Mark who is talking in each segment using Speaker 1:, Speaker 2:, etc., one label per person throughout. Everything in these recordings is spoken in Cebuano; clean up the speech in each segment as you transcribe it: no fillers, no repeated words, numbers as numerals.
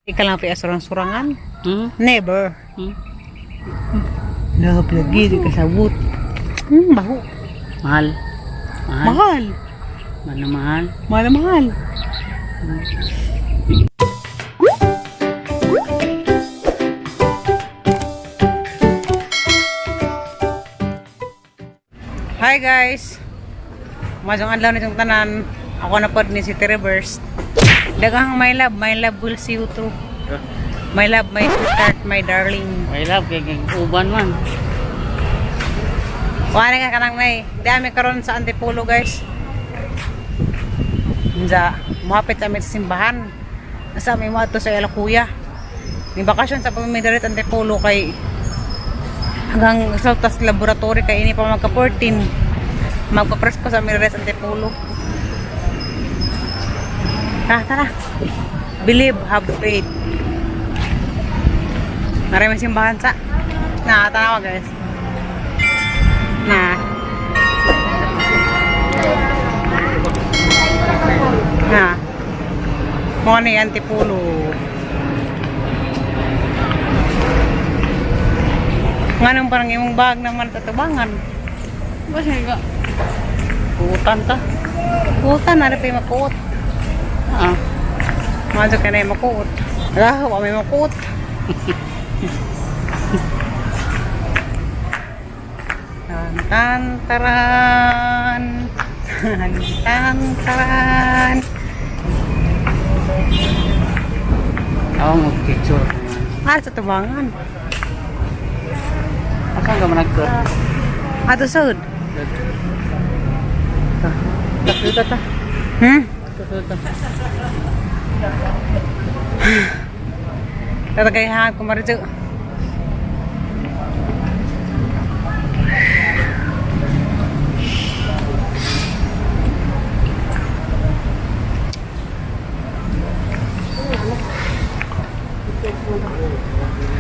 Speaker 1: Ika lang pa surang-surangan.
Speaker 2: Hmm?
Speaker 1: Never.
Speaker 2: Hmm?
Speaker 1: Love lagi di kasabot. Baho.
Speaker 2: Mahal. Mahal.
Speaker 1: Mahal.
Speaker 2: Mahal na mahal.
Speaker 1: Mahal na mahal. Hi guys. Majong adlaw nitong tanan. Ako na pod ni si Reverse. Daghang my love will see you through. My love, my sweetheart, my darling.
Speaker 2: May love, kay kay uban man.
Speaker 1: Wala nga kanang nay. Di ami karon sa Antipolo, guys. Unsa, muhapit kami sa simbahan. Nasa may mo ato sa ila kuya. Ni bakasyon sa pamimidari sa Antipolo kay hanggang sa tas laboratory kay ini pa magka 14. Magpa-presko sa aming sa Antipolo. Tara, tara. Believe, have faith. Maraming simbahan sa. Na, tanawa guys. Na. Na. Mo ni Antipolo. Nganong parang imong bag naman tatabangan.
Speaker 2: Basta ka. Kutan ta.
Speaker 1: Kuta na rin pa yung makuot.
Speaker 2: Ah.
Speaker 1: Madyo ka na yung makuot. Ah, wa may makuot. Tan tan taran. Tan tan taran.
Speaker 2: Ako mo picture.
Speaker 1: Ah, sa tubangan.
Speaker 2: Asa ka man nagko?
Speaker 1: Ato sud.
Speaker 2: Ta ta. Ta ta.
Speaker 1: Tatagay ha ko marijo.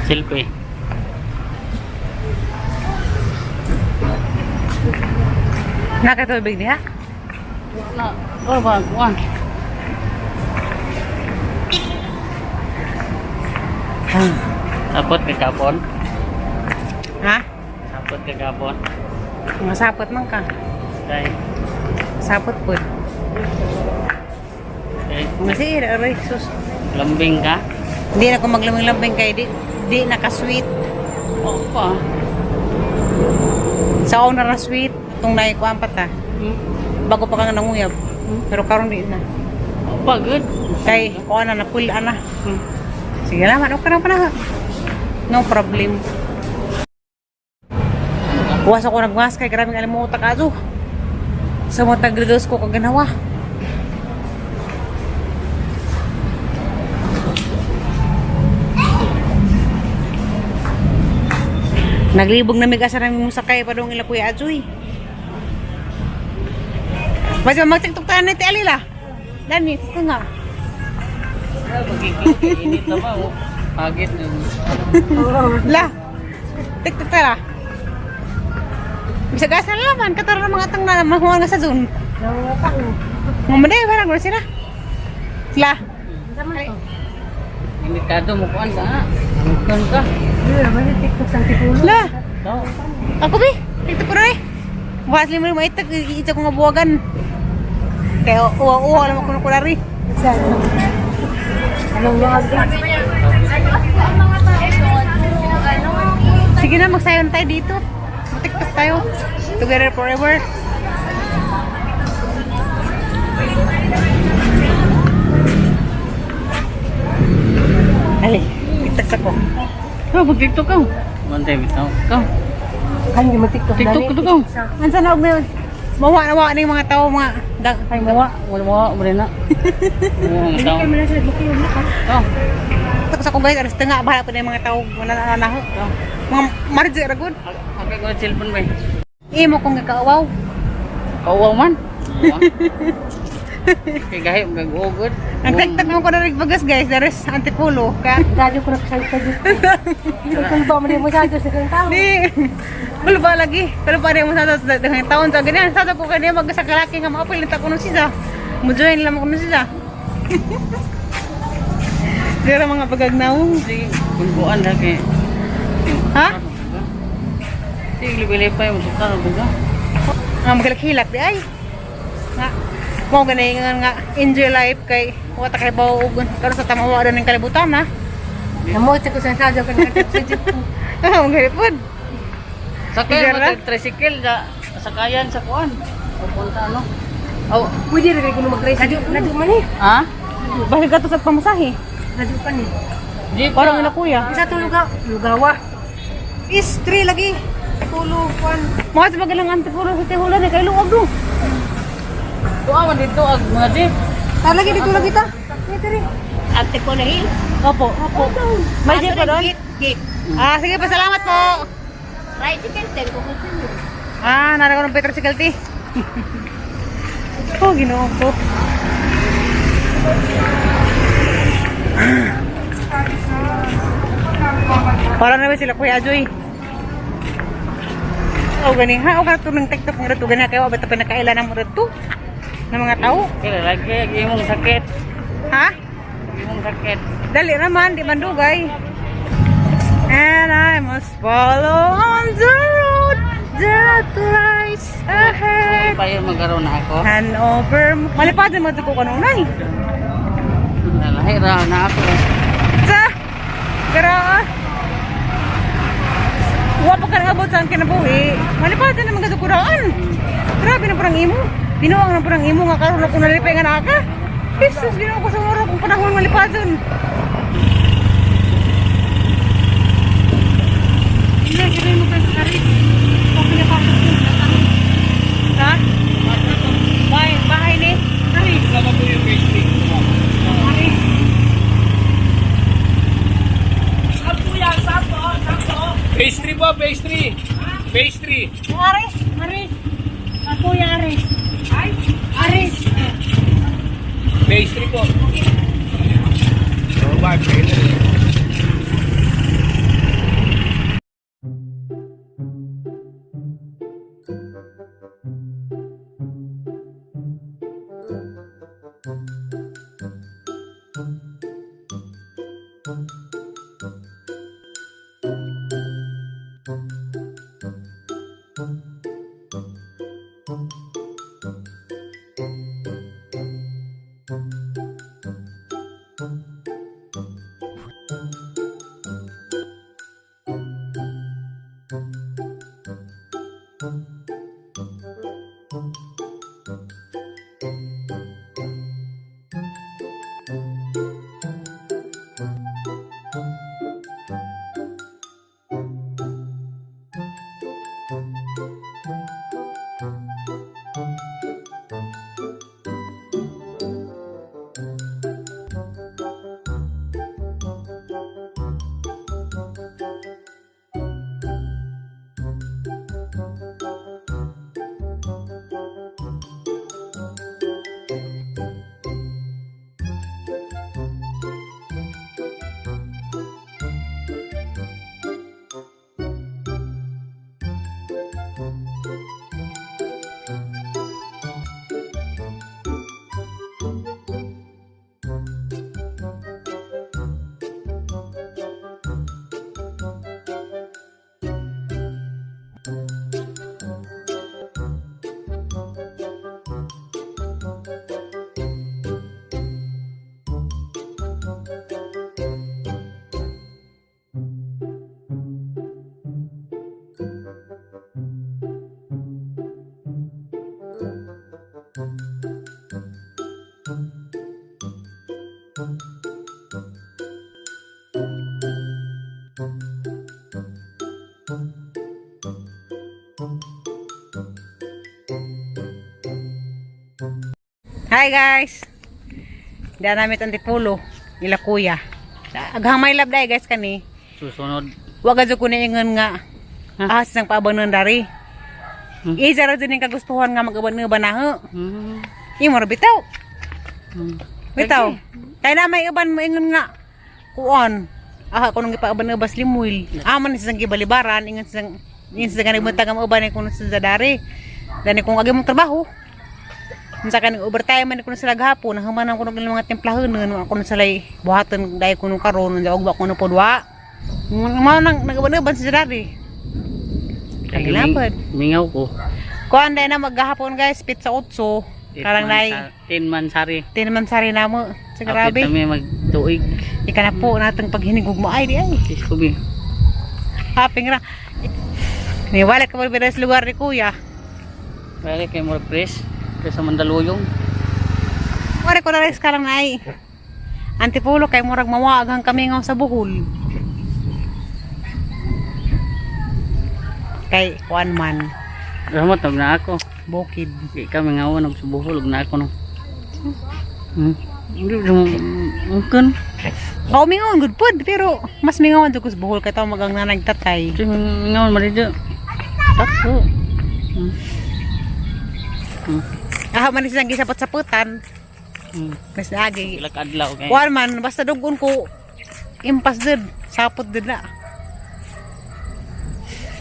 Speaker 2: Selfie.
Speaker 1: Nakatubig diha?
Speaker 2: Wala. Oh, ba kuan. Sapot ka gapon.
Speaker 1: Ha?
Speaker 2: Sapot ka gapon.
Speaker 1: Mga sapot man ka.
Speaker 2: Kay
Speaker 1: Sapot po.
Speaker 2: kay
Speaker 1: Mga siir, aray, sus.
Speaker 2: lambing ka.
Speaker 1: Hindi na ko maglambing-lambing kay di naka-sweet.
Speaker 2: Oh, pa.
Speaker 1: Sa una ra sweet, itong naikuan pa ta.
Speaker 2: Hmm?
Speaker 1: Bago pa kang nanguyab. Pero karon di na.
Speaker 2: Oh, pa good.
Speaker 1: Kay kuan na napul ana.
Speaker 2: Hmm.
Speaker 1: Sige lang, ano ka na pala. No problem. Buwas ako nagmas kay grabing alimuta ka ato. Sa mga taglidos ko kaganawa. Naglibog na mig asa namin mo sakay pa dong ila Kuya Ajoy. Basta magtiktok tayo na ti Alila. Dani, ito nga.
Speaker 2: Pagiging init na ba? Oh. Pagit na.
Speaker 1: La. TikTok tara. Bisa gasa na naman, katara ng mga tang na mahuwa nga sa zone. Ngumaday, parang gulo sila. La.
Speaker 2: Init ka mo kuan ka. Kuan ka.
Speaker 1: La.
Speaker 2: Daw.
Speaker 1: Ako bi, TikTok ko na eh. Bukas lima lima itak, ito ko nga buwagan. Kaya uwa-uwa alam ko na kulari. Sige na, magsayon tayo dito. TikTok tayo. Together forever. Ali, TikTok sa ko.
Speaker 2: Oh, mag-TikTok ka. Bantay bitaw. Ka.
Speaker 3: Kan di mo TikTok
Speaker 2: TikTok ko ka.
Speaker 1: Ansa na og ngayon? Mawa na wa na yung mga tao mga
Speaker 2: Ay mawa, wala mawa mo rin na. Mawa ang tao.
Speaker 3: Kami na sa bukid mo ka.
Speaker 2: Ka.
Speaker 1: TikTok sa ko guys, alas tanga bahala pa na yung mga tao wala na na mga marje ra gud.
Speaker 2: Akay ko na cellphone ba.
Speaker 1: Imo kong gikaawaw.
Speaker 2: Kauwaw man. Kay gahi magugod.
Speaker 1: Ang TikTok mo ko na rin bagas guys, there is Antipolo. Kaya
Speaker 3: Radyo ko na kasal ka dito. Kung ba mo mo sa sa kang tao.
Speaker 1: di wala ba lagi? Pero pa rin mo sa daghang taon sa ganyan. Sa ko kaniya mag sa kalaki nga maapil ta kuno siya. Mo join lang mo kuno siya. Dira mga pagagnaw.
Speaker 2: Sige, gulbuan na kay.
Speaker 1: Ha?
Speaker 2: Sige, lipay mo suka na buga.
Speaker 1: Nga maghilak-hilak di ay. Nga mo gani nga nga enjoy life kay wa ta kay bawo og karon sa tamawa ng kalibutan ha.
Speaker 3: Namote ko sa sadyo kan sa jeep.
Speaker 1: Ah, maghalipod.
Speaker 2: Sakay
Speaker 1: Sige
Speaker 2: mo
Speaker 1: ra.
Speaker 2: tricycle da sakayan sa kuan. Pupunta ano? Oh,
Speaker 3: Pwede rin kuno mag-tricycle. Radyo man eh.
Speaker 2: ha?
Speaker 1: Balik ka to sa pamasahe.
Speaker 3: Radyo pa ni.
Speaker 2: Jeep.
Speaker 1: Parang ina kuya.
Speaker 3: Isa to lugaw, lugawa.
Speaker 1: Is 3 lagi. Tulo kwan. Mga sa magalang Antipolo sa Tihulan eh kay luog do.
Speaker 2: Tuwa man dito ag mga jeep.
Speaker 1: Tara lagi dito lagi ta.
Speaker 3: Antipolo Hill.
Speaker 1: Opo, opo. May jeep pa doon?
Speaker 3: Jeep.
Speaker 1: Ah, sige pa, salamat po.
Speaker 3: Tricycle ten ko ko.
Speaker 1: Ah, nara ko ng tricycle ti. Oh, Ginoo ko. Para naman sila Kuya Ajoy. O gani ha, o ka ng TikTok ng rato gani kay wa ba ta pinakaila ng rato ng mga tao.
Speaker 2: Kaya lagi ag imong sakit.
Speaker 1: Ha?
Speaker 2: Imong sakit.
Speaker 1: Dali naman, di man dugay. And I must follow on the road that lies ahead.
Speaker 2: Payo magkaroon na ako.
Speaker 1: And over. Malipad na mga ko kanunay.
Speaker 2: Nalahi ra na ako.
Speaker 1: Sa! Pero, wa pa ka nangabot sa ang kinabuhi. Malipad na mga kuraan. Grabe na parang imo. Binuang na parang imo nga karon ako nalipay nga naka. Jesus, ginoo ko sa mura kung panahon malipad.
Speaker 3: Hindi, gawin mo pa sa karit. Kung pinapasok ko,
Speaker 1: Ha? Bahay, bahay ni?
Speaker 4: Sama po yung pastry. Pastry po, pastry. Pastry.
Speaker 3: Aris, Aris. Ako yung Aris. Ay? Aris.
Speaker 4: Pastry po. Oh, bye.
Speaker 1: Hi guys. Daan namin ang Antipolo, ila kuya. Aghamay lab dai guys kani.
Speaker 2: Susunod.
Speaker 1: Wa gadyo ko niingon nga ahas ng paabanon dari. Isa ra jud ning kagustuhan nga mag-aban nga banaho. Imo ra bitaw. Bitaw. Kay na may uban moingon nga kuon. Aha kuno gipaaban nga bas limuil. Aman ni siyang gibalibaran ingon siyang ganang buntag ang uban kuno sa dari. Dani kung agi mong trabaho. Unsa kaning overtime man kuno sila gahapon, nahuman ko ng mga timplahon ako na sila buhaton dai kuno karon unsa ugba kuno pudwa. Mao nang nagaban sila dari. Kagilapad.
Speaker 2: Mingaw ko.
Speaker 1: Kuan dai na maghahapon guys, pizza 8. Karang nay
Speaker 2: 10 man sari.
Speaker 1: tinaman sari namo. Sa grabe.
Speaker 2: Apit kami magtuig.
Speaker 1: Ika na po natang paghinigog mo ay di ay.
Speaker 2: Sis ko bi.
Speaker 1: Haping ra. Niwala ka ba sa lugar ni kuya?
Speaker 2: Bale kay mo press kay sa Mandaluyong.
Speaker 1: Wala ko na rin karang nay. Antipulo kay murag mawagang kami ngaw sa buhol. Kay kuan man
Speaker 2: Ramot og na ako.
Speaker 1: bukid.
Speaker 2: Di ka mingaw og subuhol og na ako no. Hindi mo mungkin.
Speaker 1: Oo, mingaw good pod pero mas mingaw jud ko sa buhol kay tao magang nanay tatay.
Speaker 2: Di mingaw man dito. Tako.
Speaker 1: Ah, man silang gisapot-saputan. Mas naagi.
Speaker 2: Ila ka adlaw kay.
Speaker 1: Kuan man basta dugon ko impas dud, sapot dud na.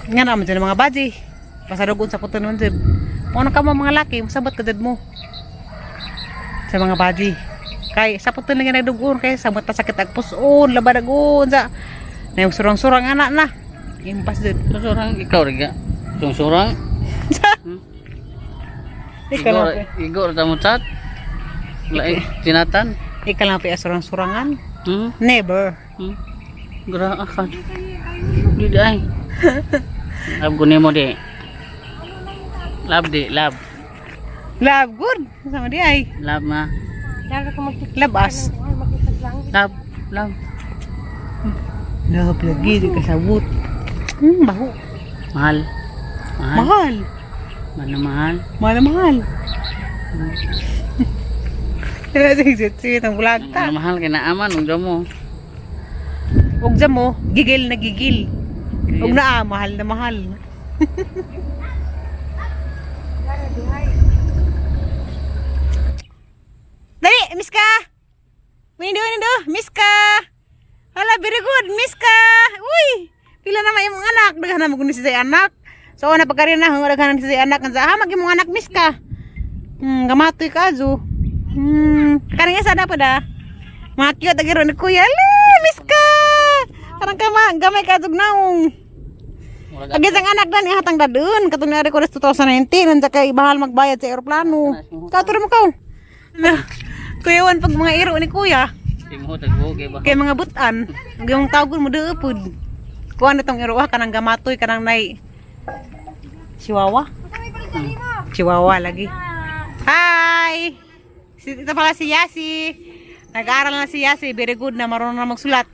Speaker 1: Nga naman dyan ang mga baji. Basta dugon saputan man dud. Kung ano ka mo mga laki, sabot ka dud mo. Sa mga baji. Kay saputan lang yan dugon kay sabot ta sakit ag puson, labadagon sa na yung surang-surang anak na. Impas dud.
Speaker 2: Surang ikaw riga. Surang.
Speaker 1: Ikaw lang pa.
Speaker 2: Igor ta mo chat. Lai tinatan.
Speaker 1: Ikaw lang pa surang-surangan. Never.
Speaker 2: Gra ka. Di di ay. Love ko nimo di. Love di, love.
Speaker 1: Love good. Sama di ay.
Speaker 2: Love ma.
Speaker 3: Lalo ko magtik.
Speaker 1: Labas.
Speaker 3: Makipaglang.
Speaker 2: Love, love.
Speaker 1: Love lagi di kasabot. Baho.
Speaker 2: Mahal. Mahal.
Speaker 1: Mahal.
Speaker 2: Mahal na mahal.
Speaker 1: Mahal na mahal. Sige, ang vlog ta.
Speaker 2: Mahal na mahal kay naaman ug mo.
Speaker 1: Ug sa mo, gigil na gigil. Ug naa, mahal na mahal. Dali, miss ka. Windo, windo, miss ka. Hala, very good, miss ka. Uy, pila na may imong anak. Daghan na mo kuno si anak. So, na pagkarin na, daghan na si anak. Ang sa, ha, mag imong anak, miss ka. Gamatoy ka, azo. Karing isa na po da. Mga cute, agiro ni kuya. Ala, miss ka. Parang kama, gamay ka, azog naong.
Speaker 2: Murag
Speaker 1: Agis ang anak dan ihatang dadun katong naari ko 2019 unsa kay bahal magbayad sa eroplano. Kato mo kaw. Kuya wan pag mga iro ni kuya
Speaker 2: Timo tagbo kay ba.
Speaker 1: kay mga butan ang yung tawgon mo doon. Kuan na tong iro ah, kanang gamatoy kanang nay Chihuahua. Chihuahua lagi. Hi. Si, ito pala si Yasi. Nag-aaral na si Yasi. Very good na marunong na magsulat.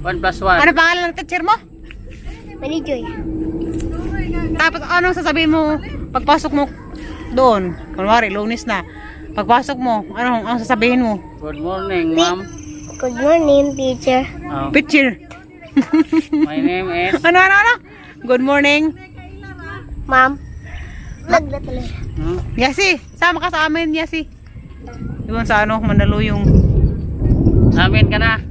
Speaker 2: 1 plus 1.
Speaker 1: Ano pangalan ng teacher mo?
Speaker 3: Mali Joy.
Speaker 1: Tapos anong sasabihin mo pagpasok mo doon? Kunwari, Lunes na. Pagpasok mo, anong ang sasabihin mo?
Speaker 2: Good morning, ma'am.
Speaker 3: Good morning, teacher.
Speaker 2: Oh,
Speaker 1: Picture.
Speaker 2: my name is
Speaker 1: Ano, ano, ano? Good morning.
Speaker 3: Ma'am. Vlog na tuloy.
Speaker 1: Yasi, sama ka sa amin, Yasi. Doon sa ano, Mandaluyong.
Speaker 2: Sa amin ka na.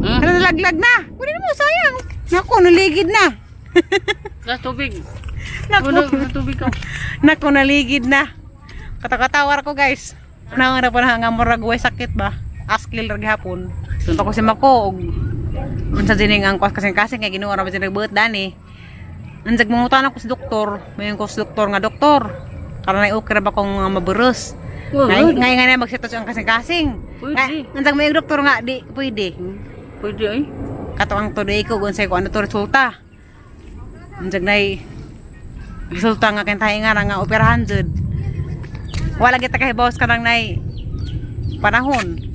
Speaker 1: Ano, nalaglag na. Kunin mo, sayang. Naku, naligid na.
Speaker 2: Sa tubig.
Speaker 1: Naku,
Speaker 2: Wala, sa tubig ka.
Speaker 1: naku, naligid na. Katakatawar ko, guys. Nangara pa na nga murag way sakit ba? Askil ra gihapon. Ako si Mako og unsa dining ang kwas kasing-kasing kay Ginoo ra ba siya nagbuot dani. Unsag mangutan ako sa doktor, mayon ko sa doktor nga doktor. Karon ay okay ra ba kong maburos?
Speaker 2: Oh,
Speaker 1: Ngay ngay nga na magsitos ang kasing-kasing.
Speaker 2: Pwede.
Speaker 1: Nga unsag may doktor nga di pwede.
Speaker 2: Pwede ay.
Speaker 1: Kato ang today ko unsay ko ano to resulta. Unsag nay resulta nga kay nga nga operahan jud. Wala kita kay boss kanang nay panahon.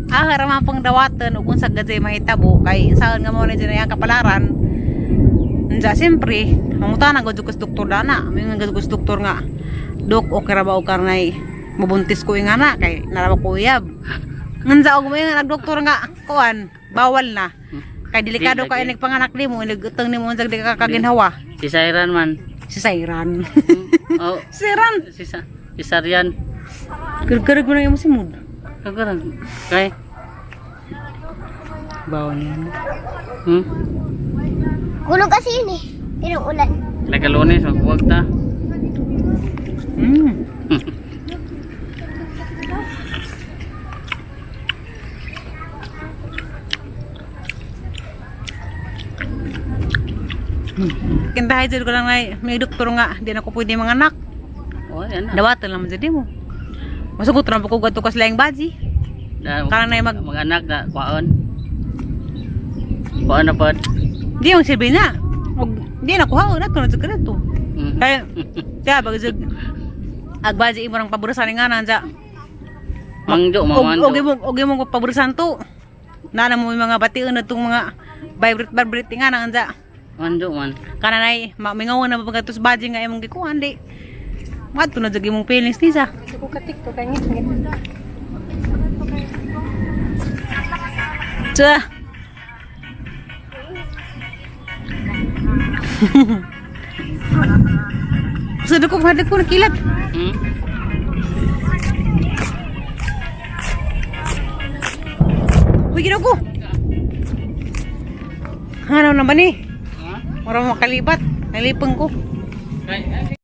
Speaker 1: Ah, ra man pang dawatan ug unsa gad mahitabo kay saan nga mo na dyan ang kapalaran. Unsa siyempre, mangutana gud ko sa doktor dana. May nga gud ko sa doktor nga. Dok, okay ra ba og karnay mabuntis ko yung anak kay naraba ko uyab. Ngansa og may nga nagdoktor nga kuan, bawal na. Kay delikado
Speaker 2: Di
Speaker 1: ka
Speaker 2: lagi.
Speaker 1: inig panganak nimo, inig utang nimo unsag di ka kaginhawa.
Speaker 2: Si Sairan man.
Speaker 1: Si Sairan.
Speaker 2: Oh,
Speaker 1: Sairan.
Speaker 2: si Sa si Sarian.
Speaker 1: Gargarag mo na yung simod.
Speaker 2: Kagarang. Kay.
Speaker 1: Bawal yan.
Speaker 3: Kulog kasi yun eh. Pinong ulan.
Speaker 2: Nagalunes magbuwag ta.
Speaker 1: Kintahay jud ko lang ay may doktor nga, di na ko pwede mga anak.
Speaker 2: Oh, yan na.
Speaker 1: Dawatan lang jud mo. Masugot ra ko gadto kas laing baji. Karon na
Speaker 2: Mag-anak na kuan. Kuan na pod.
Speaker 1: Di yung silbi na. Og di na kuha na to na jud ka na to. Kaya kaya bag jud agbaji imo rang paburasan nga nanja.
Speaker 2: Mangjo, mamando.
Speaker 1: Og imong paburasan to. Nana mo yung mga bation na tong mga vibrate vibrate nga na anja.
Speaker 2: Mangjo man.
Speaker 1: Kana nay mingaw na ba tos baji nga imong gikuan di. Madto na jud imong feelings ni sa.
Speaker 3: Ko katik to kay ngit.
Speaker 1: Tsa. Sa ko ko nakilat. Uy, ginaw ko. Ano naman eh?
Speaker 2: Ha?
Speaker 1: Mura makalibat. Nalipang ko.
Speaker 2: Ay, ay.